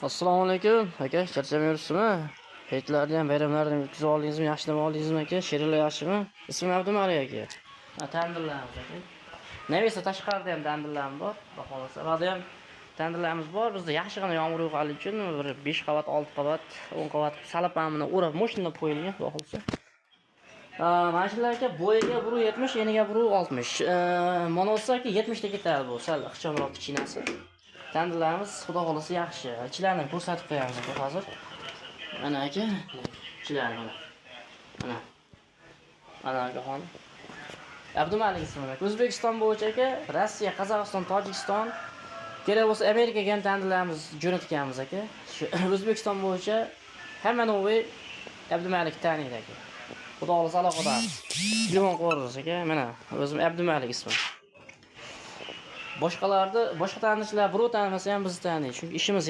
Assalomu alaykum aka, charchamay yuribsizmi? Hayitlarni ham, bayramlarni ham o'tkazib oldingizmi, yaxshi dam oldingizmi, aka? She'rlar yaxshimi? Ismim Abdumalik aka. Ha, tandirlarimiz, aka. Навес da tashqarida ham tandirlarimiz bor, xudo xohlasa. Buyoqda ham tandirlarimiz bor. Bizda yaxshigina yomg'ir yo'qoligi uchun bir 5 qavat, 6 qavat, 10 qavat salapamini o'rab, moshinalab qo'yilgan, xudo xohlasa. Mana shular, aka, bo'yiga 1,70, eniga 1,60. Monosi, aka, 70 ta ketadi bu, sal ixchamroq, kichinasi. Tandirlarimiz, xudo xohlasa, yaxshi. Ichilarini ko'rsatib qo'yamiz, aka, hozir. Mana, aka, ichlari mana. Mana. Mana, akaxon. Abdumalik ismim, aka. O'zbekiston bo'yicha, aka, Rossiya, Qozog'iston, Tojikiston, kerak bo'lsa, Amerikaga ham tandirlarimiz jo'natganmiz, aka. Shu O'zbekiston bo'yicha hamma новый Abdumalik taniydi, aka. Xudo xohlasa, aloqadamiz. Telefon qilaverasiz, aka. Mana o'zim Abdumalik ismim. Boshqalarni, boshqa tanishlar birov tanimasa ham, bizni taniydi. Chunki ishimiz